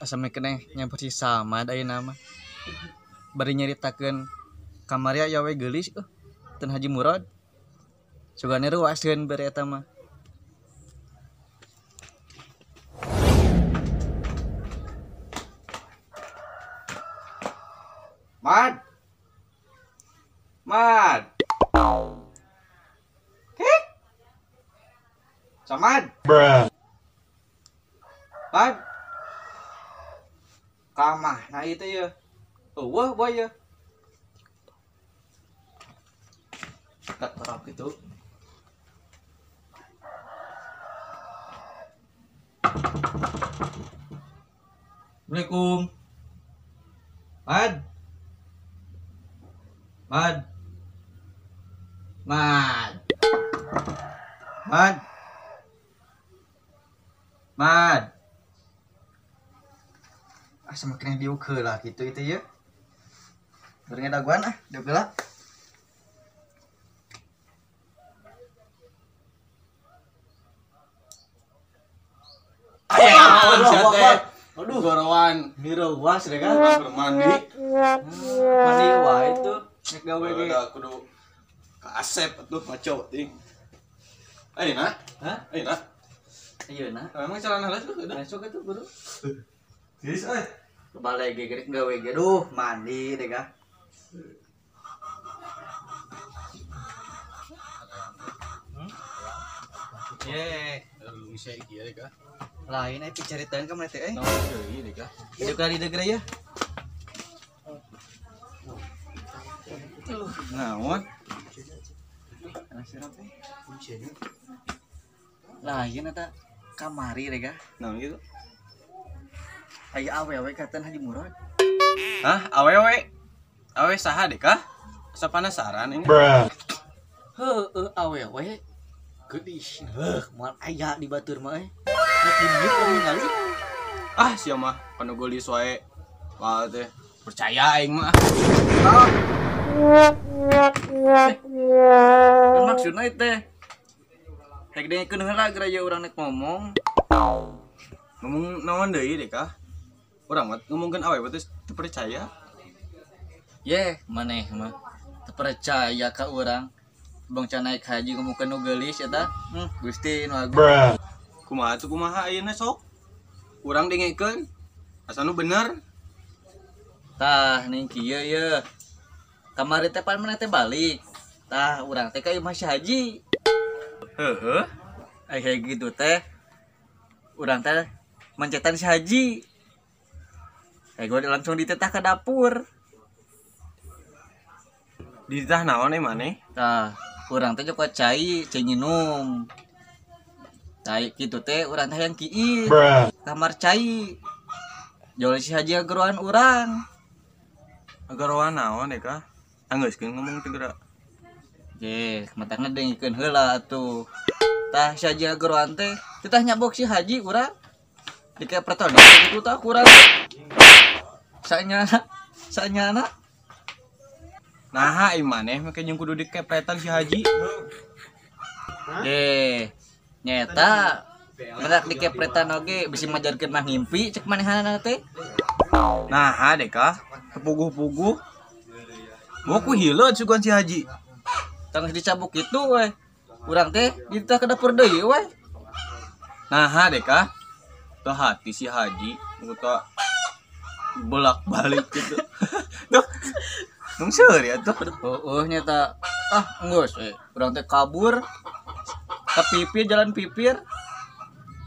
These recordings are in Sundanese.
Asa keneh nyampur si Samad ayeuna mah. Bari nyaritakeun kamari aya we geulis teu Haji Murad. Sugane ruaskeun bari eta mah. Mad. Mad. Heh. Samad. Bruh. Mad. Kamah nah itu ya. Eueuh boy ya. Keterap gitu. Assalamualaikum. Mad. Mad. Mad. Mad. Mad. Ah semakin diuk heula kitu itu ya. Bareng daguan ah, diuk heula. Aduh, gorowan. Mirewas deh kan. Mandi. Mandi wae tuh. Nek gawe ge. Udah kudu ka Asep atuh ngaco ting. Ayeuna? Hah? Ayeuna? Ayeuna. Emang celana heula tuh udah. Masuk atuh buru. Geus euy. Balik ge gerek gawe ge. Duh, mandi deh kah. Ye, lu bisa kieu deh kah. Lain ai picaritaan ka maneh teh euy. Naon deui deh kah. Hidup kali deui ya. Naon? Lain eta kamari deh kah. Naon gitu? Aya awewe katan Haji Murad. Hah, awewe? Awe saha deh kah? Asa penasaran ini. Bruh. Heueuh awewe. Geulis. Heuh, moal aya di batur mah euy. Nek didieu urang ningali. Ah, sia mah panu geulis wae. Wah teh, percaya aing mah. Ah. Kan maksudna teh. Rek dengekeun heula geura ieu urang nek ngomong. Ngomong naon deui deh kah? Urang mah ngomongkeun awewe teh teu percaya. Yeh, maneh mah teu percaya ka urang. Bang can naik haji ngomongkeun nu geulis eta. Gusti nu agung. Bruh. Kumaha tuh kumaha ayeuna sok? Urang dengekeun. Asa nu bener. Tah ning kieu ye. Kamari teh pan maneh teh balik. Tah urang teh ka imah si Haji. Heueuh. Ai kayak gitu teh. Urang teh mencetan si Haji. Kayak gue langsung ditetah ke dapur. Dititah naon maneh? Tah, urang teh joko cai, cai nginum. Cai kitu teh urang teh yang kieu. Kamar cai. Jol si Haji ageroan urang. Ageroan naon deh kah? Anggeus keun ngomong teh geura. Ye, matangna dengikeun heula atuh. Tah si Haji ageroan teh titah nyabok si Haji urang. Dikepreton kitu tah kurang. Sanyana, sanyana. Naha ieu maneh make jeung kudu dikepretan si Haji. Ye, nyeta berak dikepretan oge bisi majarkeun mah ngimpi cek manehanana teh. Naha deh kah? Kepuguh-puguh. Bawa ku hileud sugan si Haji. Tang dicabuk kitu we. Urang teh dititah ke dapur deui we. Naha deh kah? Teu hati si Haji muka bolak-balik gitu. Duh. Nung seuri atuh. Heueuh nyata. Ah, geus we. Urang teh kabur. Ke pipir jalan pipir.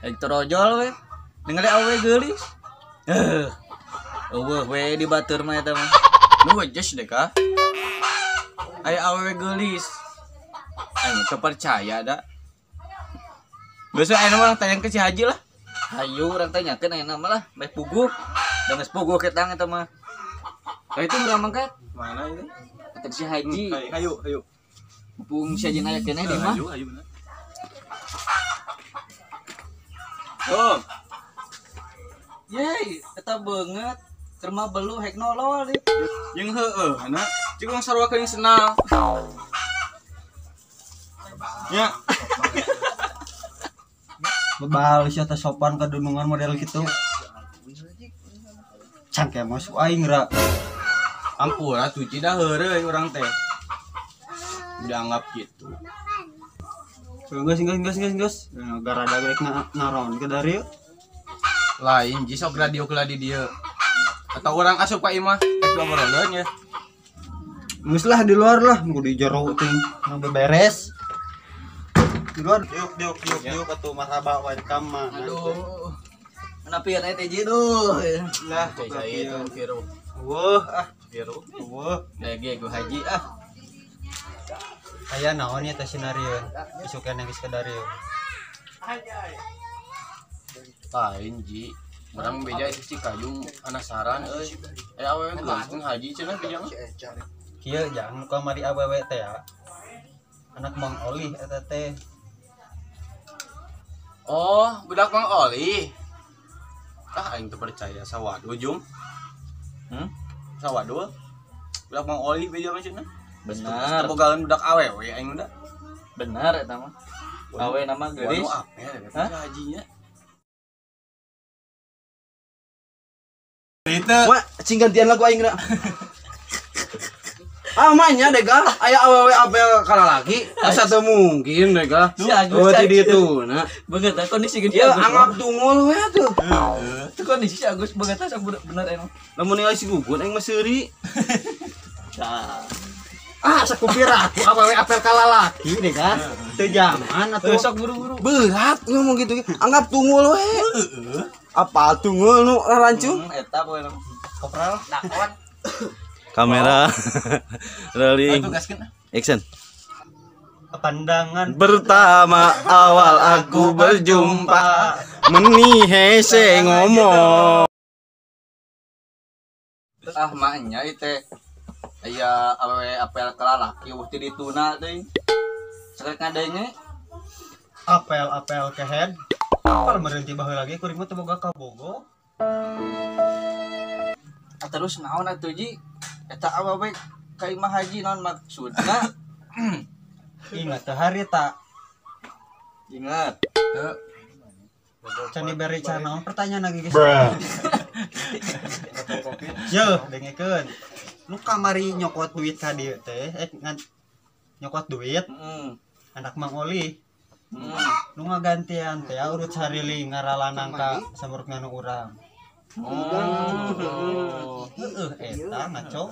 Hek torojol we. Ningali awewe geulis. Heuh. Eueuh we di batur mah eta mah. Nu wejes deh kah? Aya awewe geulis. Aing teu percaya da. Geus we ayeuna mah tanya ke si Haji lah. Hayu urang tanyakeun ayeuna mah lah, meh puguh. Da geus puguh ketang eta mah. Ka itu urang mangkat. Mana itu? Kata si Haji. Hayu, hayu. Mumpung si Haji aya keneh di mah. Hayu, hayu bener. Tuh. Yeay, eta beungeut. Keur mah belu hek nolol deui. Jeung heueuh ana cik urang sarua jeung senal. Nya. Bebal sia teh sopan kadunungan model kitu. Cangke masuk aing ra. Ampura tuh dah heureuy urang teh. Dianggap gitu. Geus geus geus geus geus. Gara rek naron ke dari. Lain ji sok radio kela di dieu. Atau orang asup ka imah rek ngobroleun ya. Geus lah di luar lah, kudu di jero teh beberes. Di luar diuk diuk diuk diuk atuh marhaba welcome mah. Aduh. Kenapa ya teh ji duh. Lah cai itu viru. Weuh ah viru. Weuh. Lagi gue haji ah. Aya naon ya teh sinarieun. Isuk keneh geus ka darieu. Lain ji. Urang beja itu si kajung anasaran euy. Eh awewe geus haji cenah beja mah. Kieu jang nu kamari awewe teh ya. Anak Mang Oli eta teh. Oh, budak Mang Oli. Ah aing teu percaya sawadu jung. Sawadu. Budak Mang Oli beja mah cenah. Benar. Tebogalan budak awewe aing udah. Benar eta mah. Awe nama geulis. Wanu apel hajinya. Itu. Wah, cing gantian lagu aing na. Ah manya deh ga, aya awewe apel kalalaki, asa teu mungkin deh ga. Oh ti ditu na. Beungeut kondisi geuning. Ya anggap tungul we atuh. Heeh. Itu kondisi si Agus beungeut asa bener emang. Lamun ningali si Gugun aing mah seuri. Tah. Ah sakupira aku awewe apel kalalaki deh ga. Teu jaman atuh sok buru-buru. Berat ngomong gitu. Anggap tungul we. Heeh. Apa tungul nu rarancu? Eta poe kopral. Dakon. Kamera rolling action. Pandangan pertama awal aku berjumpa meni hese ngomong. Ah maknya itu aya awewe apel kalalaki eueuh ti dituna teuing. Sakrek ngadenge apel-apel kehead. Apel meureun ti baheula lagi kuring mah teu boga kabogo. Ah terus naon atuh ji? Eta awewe ka imah haji naon maksudna? Ingat teh harita. Ingat. Can diberi can naon pertanyaan lagi geus. Yeuh, dengekeun. Nu kamari nyokot duit ka dieu teh, nyokot duit. Anak Mang Oli. Nu ngagantian teh urut sarili ngaralanang ka samurut nganu urang. Oh. Heeh, eta ngaco.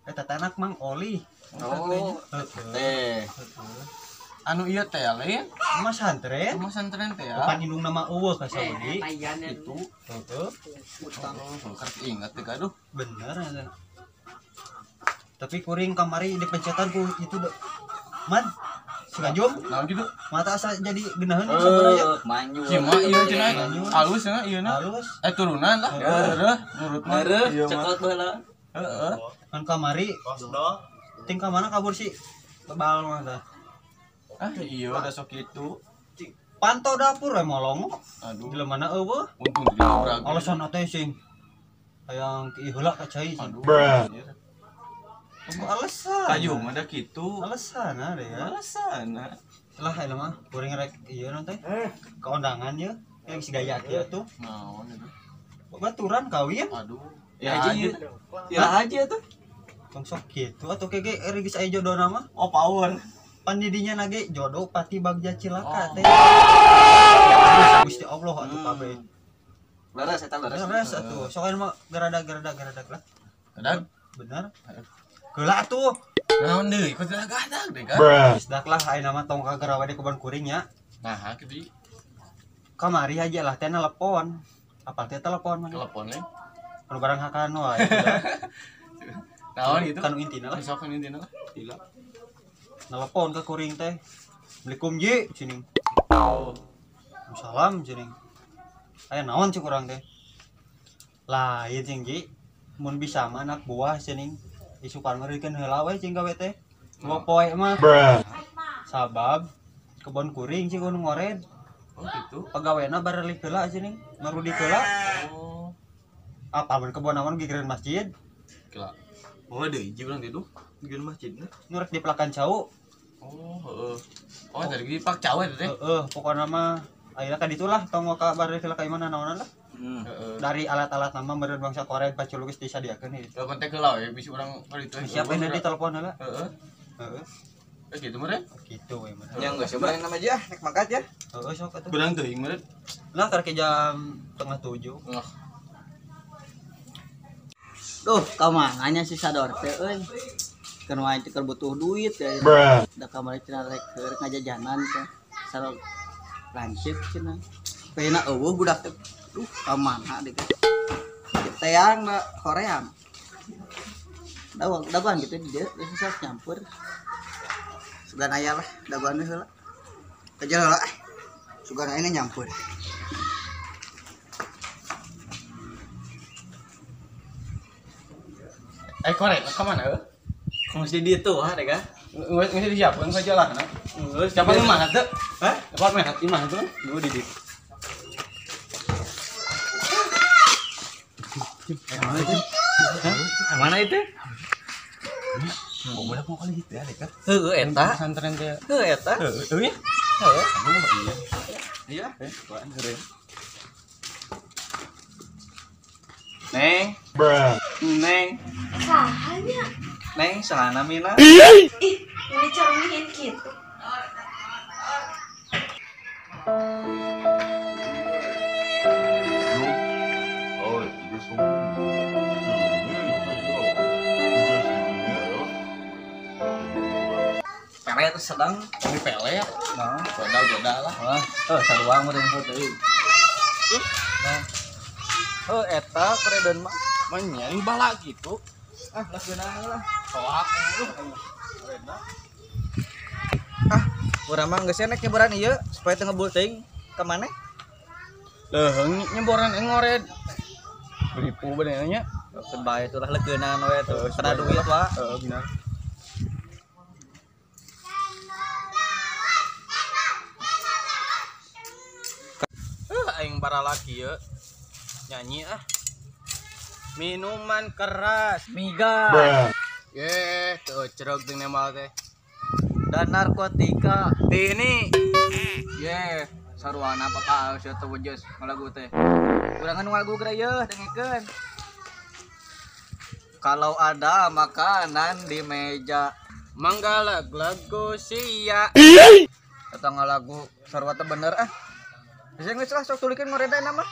Eta teh anak Mang Oli. Oh, teh. Anu ieu teh lain? Mas santren. Mas santren teh ya. Bukan indung nama eueuh ka Saudi. Itu. Heeh. Oh, karek ingat teh aduh. Bener eta. Tapi kuring kamari dipencetan ku itu Man, si Kajum. Naon kitu? Mata asa jadi geunaheun sabaraya. Manyu. Si mah ieu cenah halus cenah ieu na. Halus. Turunan lah. Heureuh, nurut mah. Heureuh, cekot baheula. Heeh. Kan kamari ting ka mana kabur si bebal mah tah. Ah iya udah sok kitu. Pantau dapur we molong. Aduh. Di mana eueuh? Untung di diobrak. Alasan teh sing hayang ki heula ka cai. Aduh. Tunggu alasan. Kajum ada kitu. Alasan ada ya. Alasan. Lah eta mah kuring rek ieu non teh. Keundangan ye. Yang si gaya kieu tuh. Naon itu? Baturan kawin. Aduh. Ya haji. Ya haji atuh. Tong sok kitu atuh kege geus aya jodohna mah. Oh power. Pan didinya nage jodoh pati bagja cilaka teh. Gusti Allah atuh kabeh. Leres eta leres. Leres atuh. Sok aya mah geradag-geradag lah. Gadag? Bener. Geula atuh. Naon deui? Kok tidak gadag deh kan? Geus dak lah ayeuna mah tong kagerawa di kebon kuring nya. Nah, kitu. Kamari aja lah teh telepon. Apal teh telepon mana? Telepon we. Anu barang hakan wae. Naon gitu? Kanu intina lah. Sok kanu intina lah. Gila. Telepon ke kuring teh. Assalamualaikum ji cining. Salam cining. Aya naon cik urang teh? Lain cing ji. Mun bisa mah anak buah cining. Isukan merikeun heula we cing gawe teh. Poe mah. Sabab kebon kuring cing nu ngored. Oh gitu. Pegawena bareulik heula cining, marudik heula. Oh. Apa mun kebon naon gigireun masjid? Gila. Oh deui hiji urang tidur gigireun masjid. Nu rek dipelakan cau. Oh, heeh. Oh, dari dipak cau eta teh. Heeh, pokona mah ayeuna ka ditu lah tong ka bareulik heula ka imah naonan lah. Dari alat-alat nama meureun bangsa Korea pacul geus disadiakeun ieu. Kontak heula we bisi urang ka ditu. Siapa yang ditelepon heula? Heeh. Heeh. Gitu meureun. Gitu we meureun. Nya geus coba nama aja nek mangkat ya. Heeh sok atuh. Beurang teuing meureun. Lah karek jam 6:30. Wah. Duh, ka mana si Sador teh euy. Kan wae teh keur butuh duit ya. Da kamari cenah rek keur ngajajanan teh. Sarok lancip cenah. Pena eueuh budak teh. Duh, ka mana deui. Teang da hoream. Dagoan gitu di dieu geus sok nyampur. Sugan aya lah dagoan heula. Kejar heula. Sugan aya nyampur. Korek ka mana euy? Kongsi di ditu ha deh ka. Geus geus disiapkeun ka jalan. Geus Siapa nu mana teu? Hah? Apa mah imah tuh? Duh di ditu. Mana itu? Mau mau kali gitu ya, Deka. Heuh eta. Pesantren teh. Heuh eta. Heuh ya. Heuh. Iya. Iya. Neng. Neng. Sahanya. Neng sahana mina. Ih, ini cermihin gitu. Pelet sedang Ini pelet. Nah, goda-goda lah. Wah, sarua meureun teuing. Nah. Oh, eta koredan mah menyanyi bala gitu. Ah, lah geunah lah. Soak lu. Ah, urang mah geus enek nyeboran ieu supaya teu ngebul teuing ka maneh. Leuheung nyeboran ngored. Beripu bener nya. Keun bae tuh lah leugeunan we tuh. Kana duit wa. Heeh, bener. Aing baralaki ieu. Nyanyi ah. Minuman keras, migas. Ye, teu cerog jeung nembal teh. Dan narkotika. Tini. Ye, saruana papa sia teu wejeus ngalagu teh. Urang nu ngalagu geura ieu dengekeun. Kalau ada makanan di meja, mangga lagu sia. Eta ngalagu sarua teh bener ah. Geus geus lah sok tulikeun ngoreda mah.